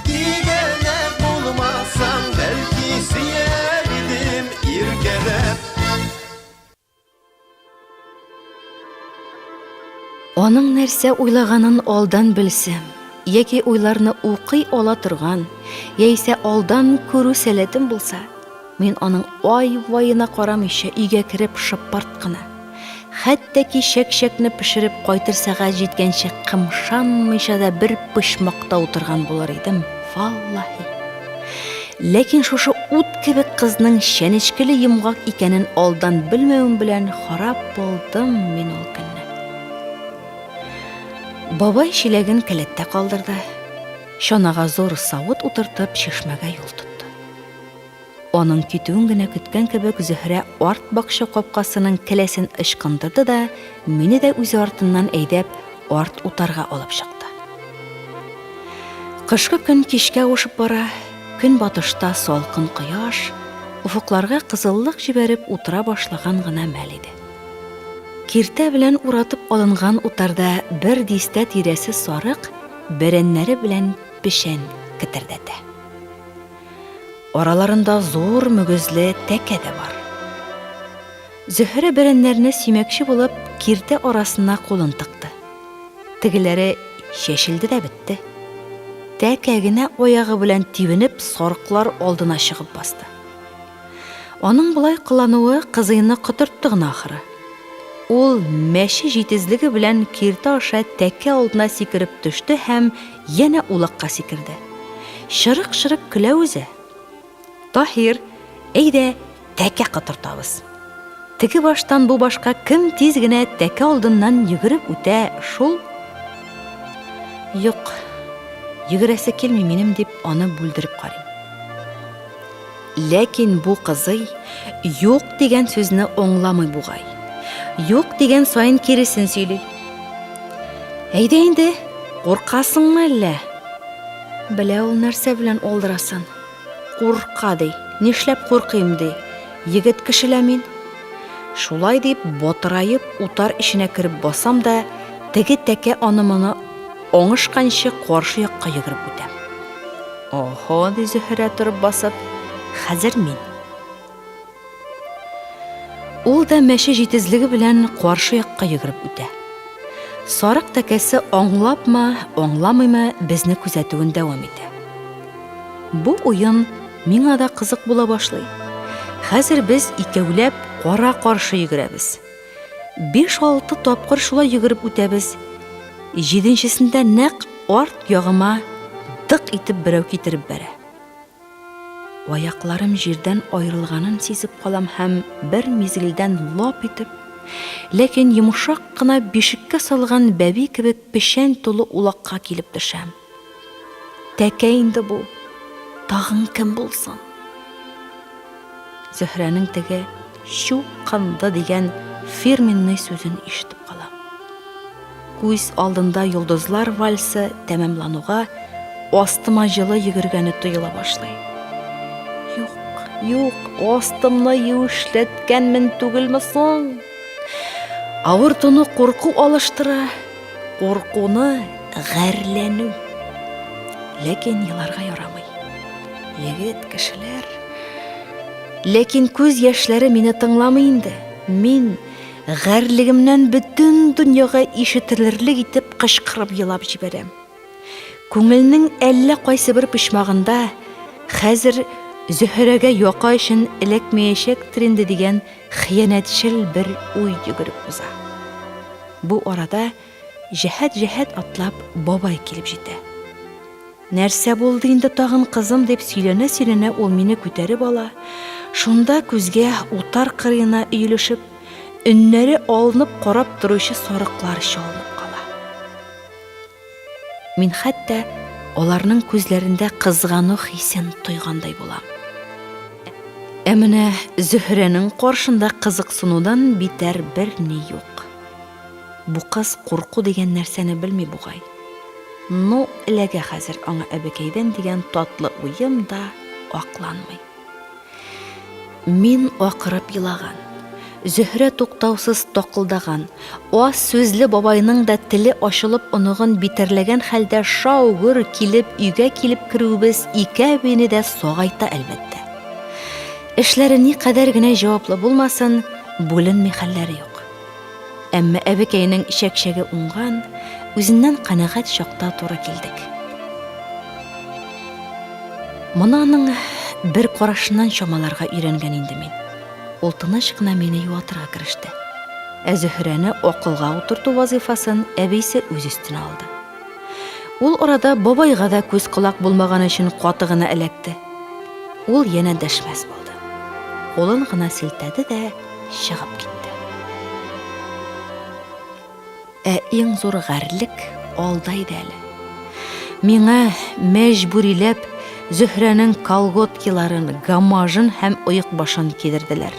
Тигәнәк булмасаң, бәлки сөяр идем иркәләп. Аның нәрсә уйлаганын алдан белсәм, яки уйларны укый ала торган, яисә алдан күрү сәләтем булса, мин аның ай-ваена карамыйча өйгә кереп шыпырт кына, хәтта ки чәк-чәкне пешереп кайтыр сәгать җиткәнче кымшанмыйча да бер почмакта утырган булыр идем, валлаһи. Ләкин шушы ут кебек кызның чәнечкеле йомгак икәнен алдан белмәвем белән харап булдым мин ул көнне. Бабай чиләген келәттә калдырды. Чанага зур савыт утыртып, чишмәгә юл тотты. Аның китүен генә көткән кебек Зөһрә арт бакча капкасының келәсен ычкындырды да, мине дә үзе артыннан әйдәп, арт утарга алып чыкты. Кышкы көн кичкә авышып бара, көнбатышта салкын кояш, офыкларга кызыллык җибәреп утыра башлаган гына мәл иде. Киртә белән уратып алынган утарда бер дистә тирәсе сарык бәрәннәре белән печән кетердәтә. Араларында зур мөгезле тәкә дә бар. Зөһрә бәрәннәрне сөймәкче булып, киртә арасына кулын тыкты. Тегеләре чәчелде дә бетте. Тәкә генә аягы белән тибенеп, сарыклар алдына чыгып басты. Аның болай кылануы кызыйны котыртты гына ахыры. Ул мәче җитезлеге белән киртә аша тәкә алдына сикереп төште һәм янә улакка сикерде. Чырык-чырык көлә үзе. Таһир, әйдә, тәкә котыртабыз. Теге баштан бу башка кем тиз генә тәкә алдыннан йөгереп үтә, шул. Юк, йөгерәсе килми минем, дип аны бүлдереп карыйм. Ләкин бу кызый юк дигән сүзне аңламый бугай. Юк дигән саен киресен сөйли. Әйдә инде, куркасыңмы әллә? Белә ул нәрсә белән алдырасын. Курка ди. Нишләп куркыйм ди. Егет кеше лә мин. Шулай дип, батыраеп утар эченә кереп басам да, теге тәкә аны-моны аңышканчы каршы якка йөгереп үтәм. Оһо, ди Зөһрә торып басып, хәзер мин. Ул да мәче җитезлеге белән каршы якка йөгереп үтә. Сарык тәкәсе аңлапмы, аңламыймы безне күзәтүен дәвам итә. Бу уен миңа да кызык була башлый. Хәзер без икәүләп кара-каршы йөгерәбез. Биш-алты тапкыр шулай йөгереп үтәбез. Җиденчесендә нәкъ арт ягыма дык итеп берәү китереп бәрә. Аякларым җирдән аерылганын сизеп калам һәм бер мизгелдән лап итеп, ләкин йомшак кына бишеккә салган бәби кебек печән тулы улакка килеп төшәм. Тәкә инде бу, тагын кем булсын? Зөһрәнең теге чукынды дигән фирменный сүзен ишетеп калам. Күз алдында йолдызлар вальсы тәмамлануга астыма җылы йөгергәне тоела башлый. Юк, юк, астымны юешләткәнмен түгелме соң? Авыртуны курку алыштыра, куркуны гарьләнү. Ләкин еларга ярамый. Егет кешеләр. Ләкин күз яшьләре мине тыңламый инде. Мин гарьлегемнән бөтен дөньяга ишетелерлек итеп кычкырып елап җибәрәм. Күңелнең әллә кайсы бер почмагында хәзер Зөһрәгә яка өчен эләкмәячәктер инде дигән хыянәтчел бер уй йөгереп уза. Бу арада җәһәт-җәһәт атлап бабай килеп җитә. Нәрсә булды инде тагын, кызым, дип сөйләнә-сөйләнә ул мине күтәреп ала, шунда күзгә утар кырыена өелешеп, өннәре алынып карап торучы сарыклар чалынып кала. Мин хәтта аларның күзләрендә кызгану хисен тойгандай булам. Ә менә Зөһрәнең каршында кызыксынудан битәр берни юк. Бу кыз курку дигән нәрсәне белми бугай. Ну, эләгә хәзер аңа әбекәйдән дигән татлы уем да акланмый. Мин акырып елаган, Зөһрә туктаусыз такылдаган, аз сүзле бабайның да теле ачылып оныгын битәрләгән хәлдә шау-гөр килеп өйгә килеп керүебез ике әбине дә сагайта, әлбәттә. Эшләре никадәр генә җаваплы булмасын, бүленми хәлләре юк. Әмма әбекәйнең чәкчәге уңган, үзеннән канәгать чакта туры килдек. Моны аның бер карашыннан чамаларга өйрәнгән инде мин. Ул тыныч кына мине юатырга кереште. Ә Зөһрәне акылга утырту вазыйфасын әбисе үз өстенә алды. Ул арада бабайга да күз-колак булмаган өчен каты гына эләкте. Ул янә дәшмәс булды. Кулын гына селтәде дә чыгып китте. Ә иң зур гарьлек алда иде әле. Миңа мәҗбүриләп Зөһрәнең колготкиларын, гамажын һәм оекбашын кидерделәр.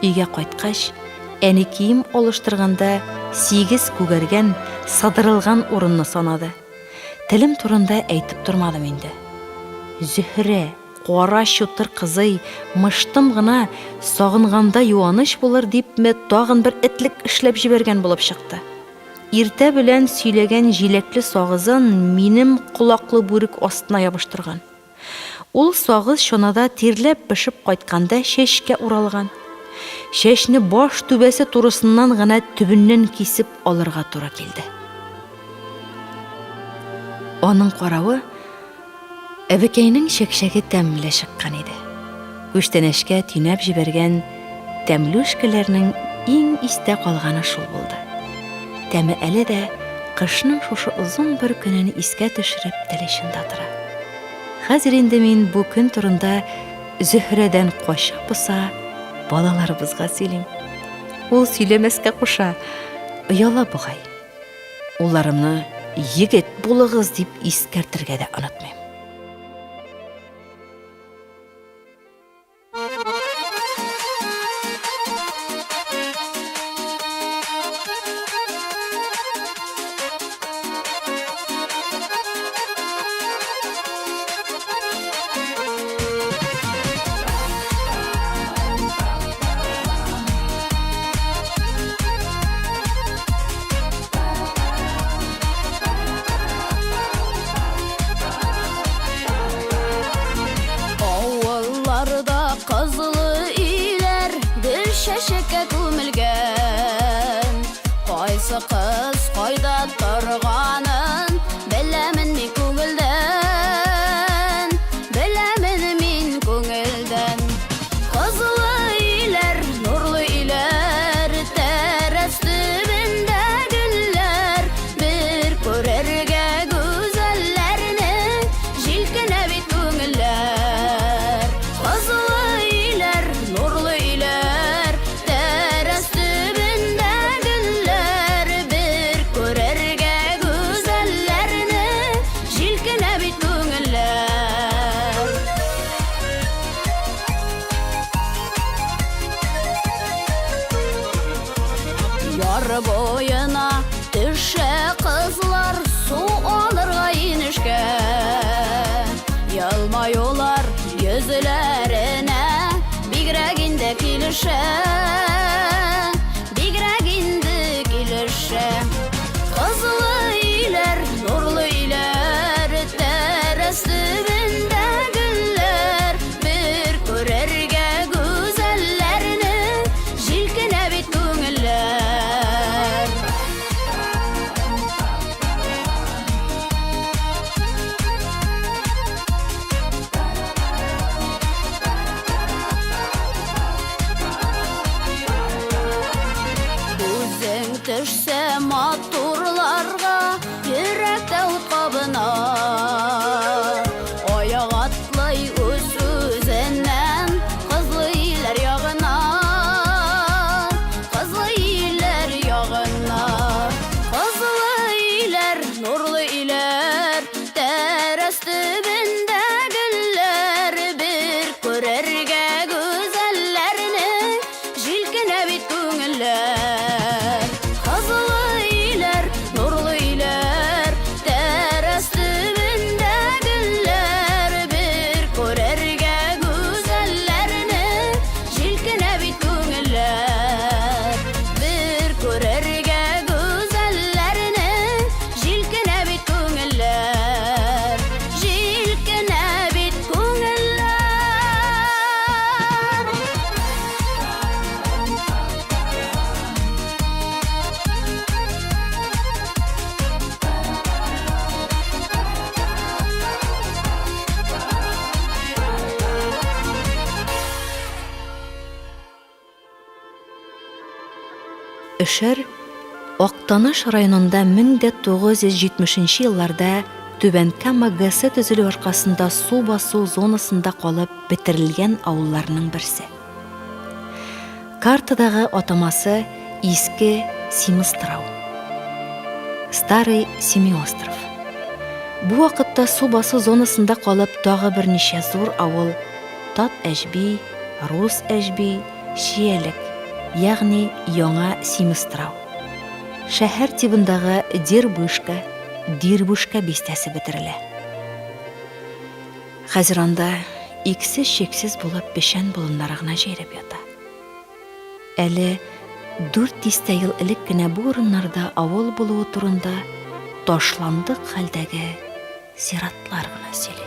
Өйгә кайткач, әни кием алыштырганда сигез күгәргән, сыдырылган урынны санады. Телем турында әйтеп тормадым инде. Зөһрә, кара чутыр кызый, мыштым гына, сагынганда юаныч булыр дипме, тагын бер этлек эшләп җибәргән булып чыкты. Иртә белән сөйләгән җиләкле сагызын минем колаклы бүрек астына ябыштырган. Ул сагыз чанада тирләп-пешеп кайтканда чәчкә уралган. Чәчне баш түбәсе турысыннан гына төбеннән кисеп алырга туры килде. Аның каравы, Әбекәйнең чәкчәге тәмле чыккан иде. Күчтәнәчкә төйнәп җибәргән тәмлүшкәләрнең иң истә калганы шул булды. Тәме әле дә кышның шушы озын бер көнен искә төшереп тел очында тора. Хәзер инде мин бу көн турында Зөһрәдән кача-поса балаларыбызга сөйлим. Ул сөйләмәскә куша, ояла бугай. Улларымны егет булыгыз дип искәртергә дә онытмыйм. Авылларда кызлы өйләр гөл чәчәккә күмелгән. Кайсы кыз кайда торганын беләмен мин күңелдән, беләмен мин күңелдән. Кызлы өйләр, нурлы өйләр, тәрәз төбендә гөлләр, бер күрергә гүзәлләрне җилкенә бит күңелләр. Кызлы өйләр, нурлы өйләр, тәрәз төбендә гөлләр, бер күрергә гүзәлләрне җилкенә бит күңелләр. Яр буена төшә кызлар су алырга инешкә. Елмаюлар йөзләренә бигрәк инде килешә. Бигрәк инде килешә. Кызлы өйләр, нурлы өйләр, тәрәз төбендә гөлләр, бер күрергә гүзәлләрне җилкенә бит күңелләр. Күзең төшсә матурларга, йөрәктә ут кабына. Аяк атлый үз-үзеннән, кызлы илләр ягына. Кызлы илләр ягына. Кызлы өйләр, нурлы өйләр, тәрәз төбендә гөлләр, бер күрергә гүзәлләрне Җилкенә бит күңелләр. Кызылы өйләр, нурлы өйләр, тәрәз төбендә гөлләр, бер күрергә гүзәлләрне җилкенә бит күңелләр. Бер күрергә гүзәлләрне җилкенә бит күңелләр. Җилкенә бит күңелләр. Өшәр Актаныш районында 1970 елларда Түбән Кама ГЭСы төзелү аркасында су басу зонасында калып бетерелгән авылларның берсе. Картадагы атамасы Иске Симыстрау. Старый Семиостров. Бу вакытта су басу зонасында калып тагы берничә зур авыл Тат Әҗби, Рус Әҗби, Чиялек, ягъни Яңа Симестрау. Шәһәр тибындагы Дербышка, Дирбушка бистәсе бетерелә. Хәзер анда иксез-чиксез булып печән болыннары гына җәйрәп ята. Әле дүрт дистә ел элек кенә бу урыннарда авыл булуы турында ташландык хәлдәге зиратлар гына сөйли.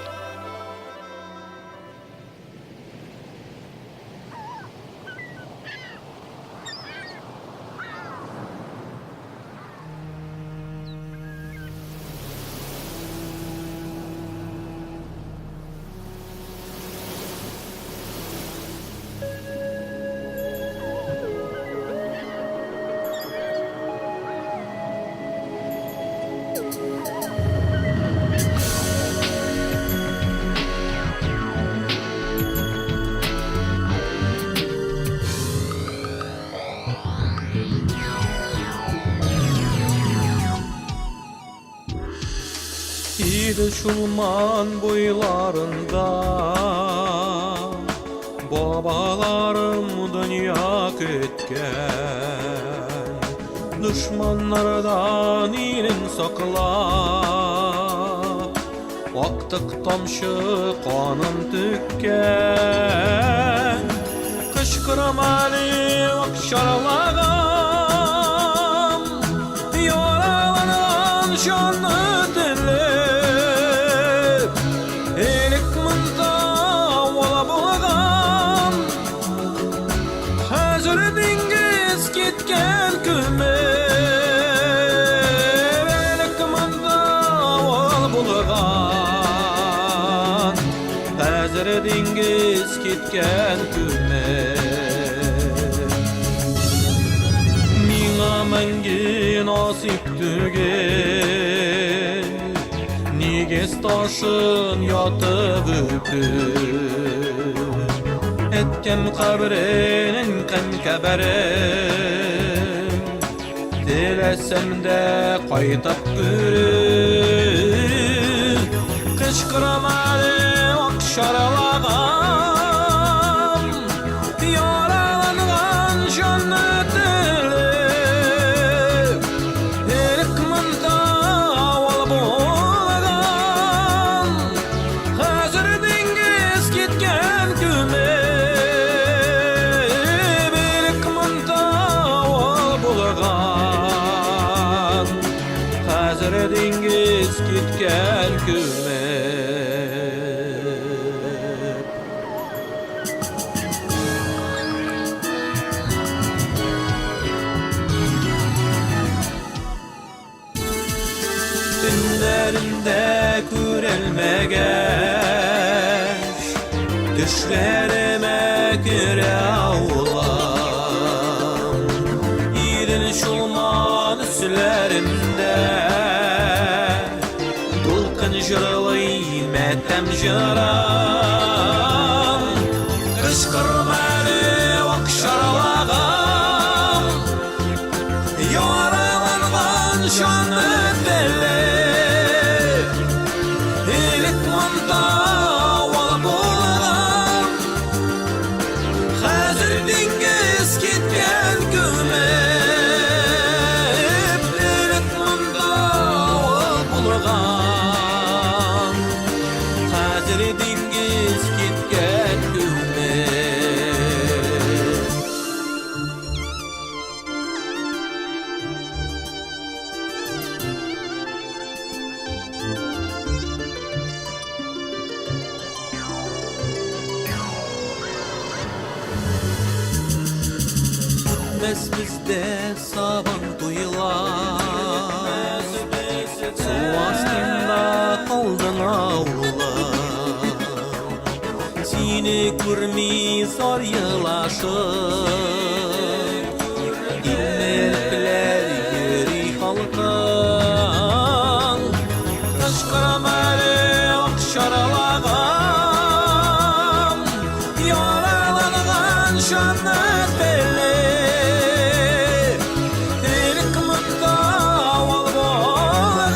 Идел Чулман буйларында Бабаларым дөнья көткән Дошманнардан илен саклап Актык тамчы канын түккән. Кычкырам әле акчарлагам, Яраланган җанны телеп. Элек монда авыл булган, Хәзер диңгез киткән күмеп. Элек монда авыл булган, Хәзер диңгез киткән күмеп. Миңа мәңге насыйп түгел, Нигез ташын ятып үпеп. Әткәм каберен, әнкәм каберен Теләсәм дә кайтып күрер. Кычкырам әле акчаралаган, Яраланган җанны телеп. Элек монда авыл булган, Хәзер диңгез киткән күмеп. Элек монда авыл булган, Хәзер диңгез киткән күмеп. Төннәрендә күрелмәгәч, Төшләремә керә авылым. Идел Чулман өсләрендә Дулкын җырлый матәм җырын. Кычкырма әле акчарлагым, Яраланган җанны телеп. Элек монда авыл булган, Хәзер диңгез киткән күмеп. Элек монда авыл булган, Хәзер диңгез киткән күмеп. Үтмәс бездә сабан туйлар, Су астында калдың авылым. Сине күрми зар елашып, Тилмерепләр йөри халкың. Кычкырам әле акчаралаган, Яраланган җанны телеп. Элек монда авыл булган,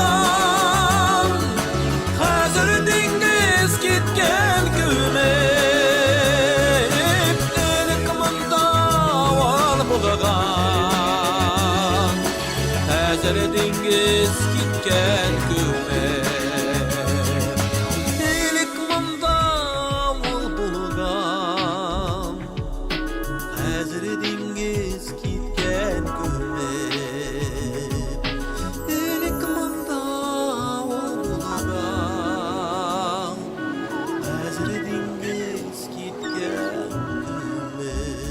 Диңгез киткән күмеп. Элек монда авыл булган, Хәзер диңгез киткән күмеп. Элек монда авыл булган, Хәзер диңгез киткән күмеп.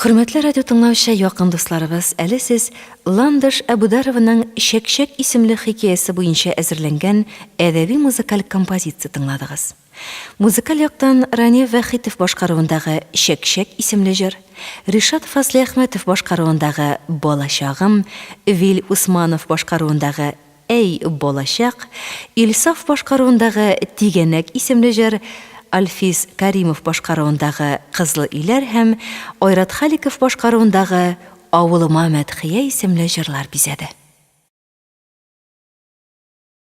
Хөрмәтле радио тыңлаучы якын дусларыбыз, әле сез Ландыш Әбүдарованың Чәкчәк исемле хикәясе буенча әзерләнгән әдәби-музыкаль композиция тыңладыгыз. Музыкаль яктан Рания Вәхитов башкаруындагы Чәкчәк исемле җыр, Ришат Фазлыәхмәтов башкаруындагы Балачагым, Вил Усманов башкаруындагы Әй, балачак, Илсаф башкаруындагы Тигәнәк исемле җыр, Альфис Каримов башкаруындагы Кызлы өйләр һәм Айрат Халиков башкаруындагы Авылыма мәдхия исемле җырлар бизәде.